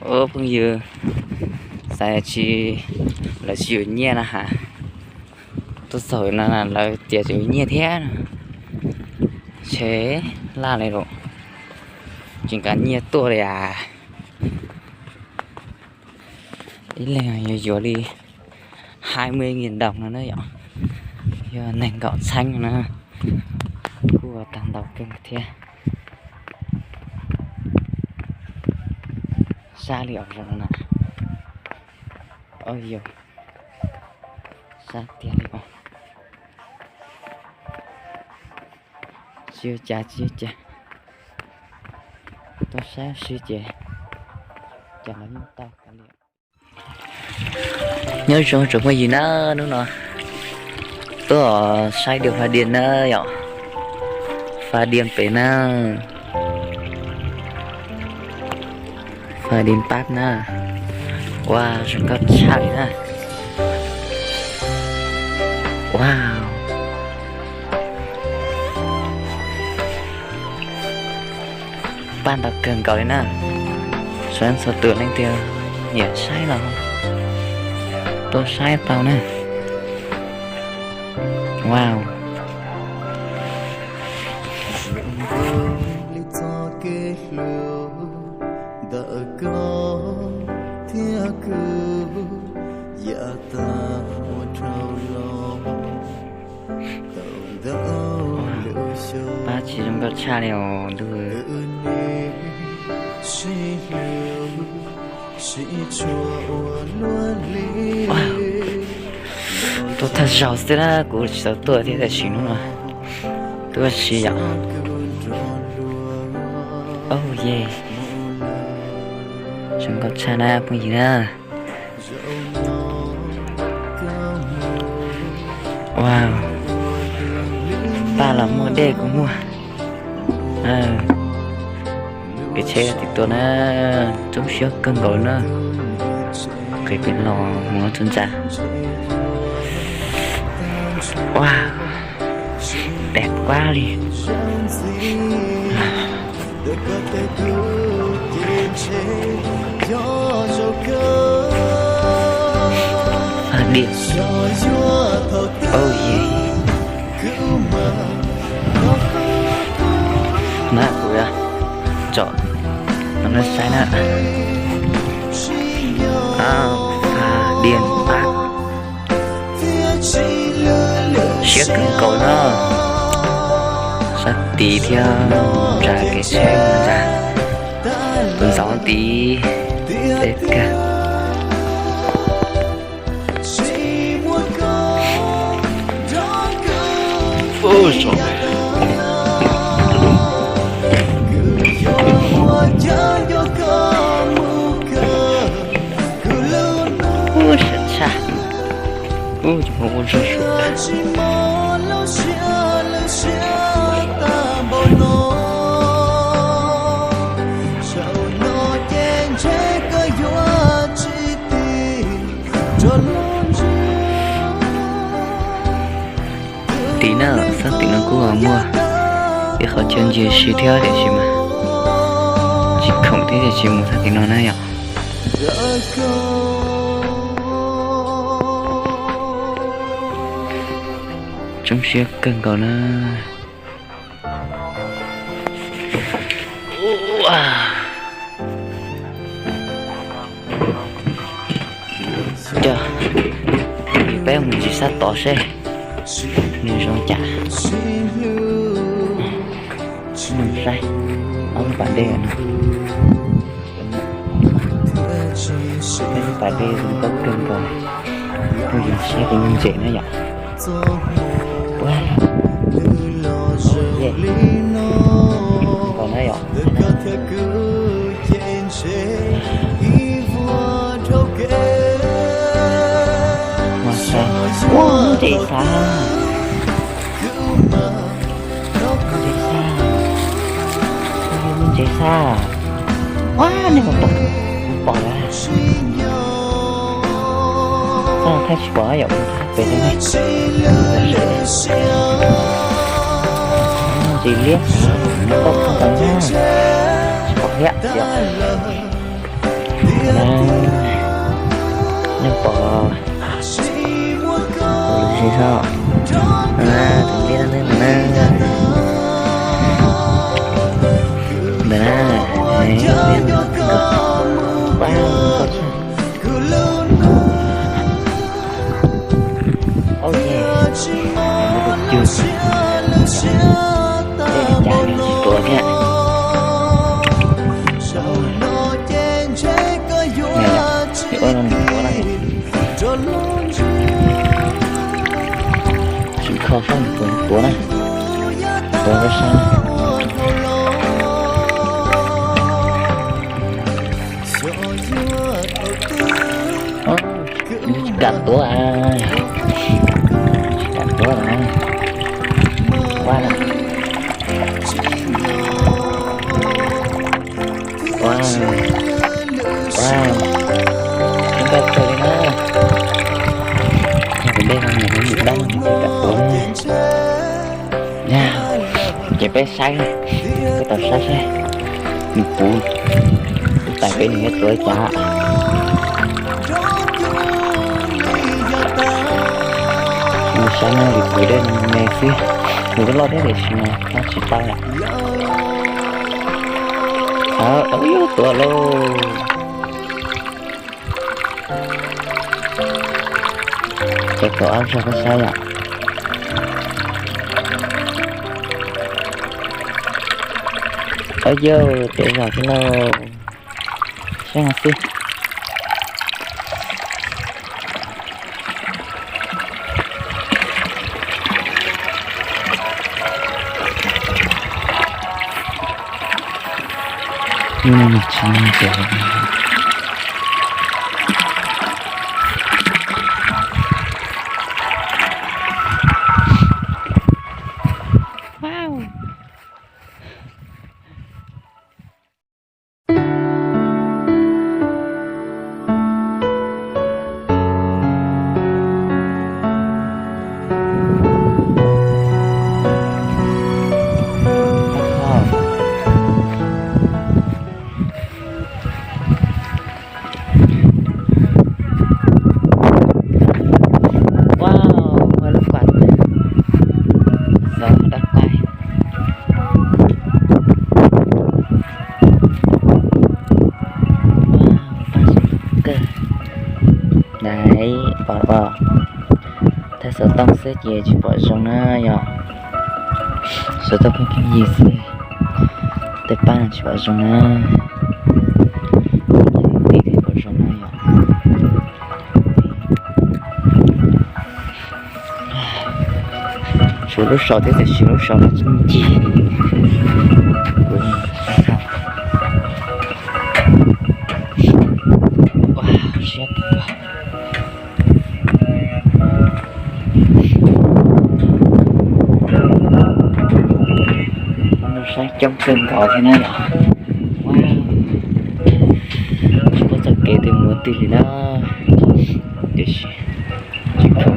Ua phooj ywg, xav tsis, lawv tsis yuav nyiaj na has. Tuaj txog no lawv tias tsis yuav nyiaj thiab no. Tsheb laj li lawm, tsis nqa nyiaj tuaj li as. Ib leeg yuav yuav li hai mươi nghìn đồng no na yom. Yog nees nkaum txheeb no na, kuj tau ntau kawg thiab. Sab li os zoo na. Ov yog, sab tiag li os. Tsis ua cas tsis ua cas, tuaj saib seb ces cas los yeej tau kav liam. Nyob zoo tsoom phooj ywg na, hnub no tuaj saib Điện Pha Điên na yom. Pha Điên pem na, Pha Điên pab na. Ua zoo nkauj tshaj li na. Wow, pab ntau kawg nkaus li na. Sawv txhua tus leej twg nyiam saib los tuaj saib tau na. Wow. Pab tsis zoo nkauj tshaj li os ntuj. Tuaj thawj zaug xwb na, kuv tsis tau tuaj thiab, tam sim no tuaj ua si yom. Ov yog, zoo nkauj tshaj na phooj ywg na. Ua, pab los muaj dej kuj muaj. Kev tsheb tim tuaj na, coob siab kawg nkaus na. Qis pes los mus txog ntxa. Ua, deb qab li. Pha Điên. Ov yog, na kuv tsom no saib na. Pha Điên pab, siab kawg nkaus na. Sab tid thiab, ntsa kev tsheb ntsa, tus ntxov tid deb kawg. Ub, sab tshaj. Ub, cov phooj ua zoo su. Tim na, sab tim no kuj muaj ib qhov chaw ntsia si thiab tiam sis mas tsis khoom thiab tiam sis mus sab tim no na yom. Coob siab kawg nkaus na. Coj, peb mus ntsis sab tod seb nws zoo cas. Mus saib ob lub pas dej no. Ob lub pas dej zoo nkauj kawg nkaus, phooj ywg saib kuv ntse na yom. Ua, ntse kawg nkaus na yom. Ua, ntse xav, ntse xav, ntse xav. Ua, nej puas pom, puas pom lawm? Thaij tsis pom yom, pem no ne. Ntsis liab, koj koj ntawd na, tsis pom thiab yom. Na, nej pom tus ntses tod na, tus liab dab neeg ntawd na. Ntawm na, liab dab neeg ntawd. Pab koj tshaj. Ub, yog tus cw, tej cas nws tsis tuav thiab. Nws ua no nws tuav na. Tsis kho sab nws tuav, tuav na. Tuav rau sab na. Tsis kam tuav, tsis kam tuav lawm. Ua na. Ua, ua, tsis nkag tawg li na. Yog tus dej no nws yog ib yam dab, tsis kam tuav na. Yog, ces peb saib, peb tau saib saib nws puv lub tais peb nws yuav tuav li cas. Mus saib na, vim tus dej no me xwb, nws kuj loj thiab tiam sis mas noj tsis tau lawm. Au, yuav tuav lauj. Cov tuav ob zaug peb saib yom. Au yau, peb zaug thiab lauj. Saib no xwb. Hnub no mas tsis muaj tus. Wow, muaj lub pas twg xov dab qaib. Wow, pas zoo kawg. Nais, pom os, thaj xov tooj xwb ces tsis pom zoo na yom. Xov tooj pheej pheej yig xwb, tej pab no tsis pom zoo na. Tib thiaj pom zoo na yom. Tshuav lub saum thiab tiam sis lub saum no tsis ncig. Siab kawg. Saib coob kawg nkaus thiab na yom. Tsis paub txoj kev twg mus twg li na, tiam sis tsis kheev ces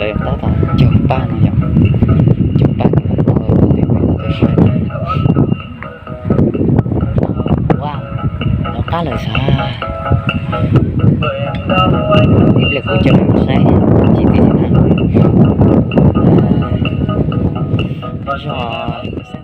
lawv tab tom cog paj no yom, cog paj no, peb tuaj saib. Wow, nov qab lawm xav. Ib pliag kuv coj nej mus saib tsis tib na. Zog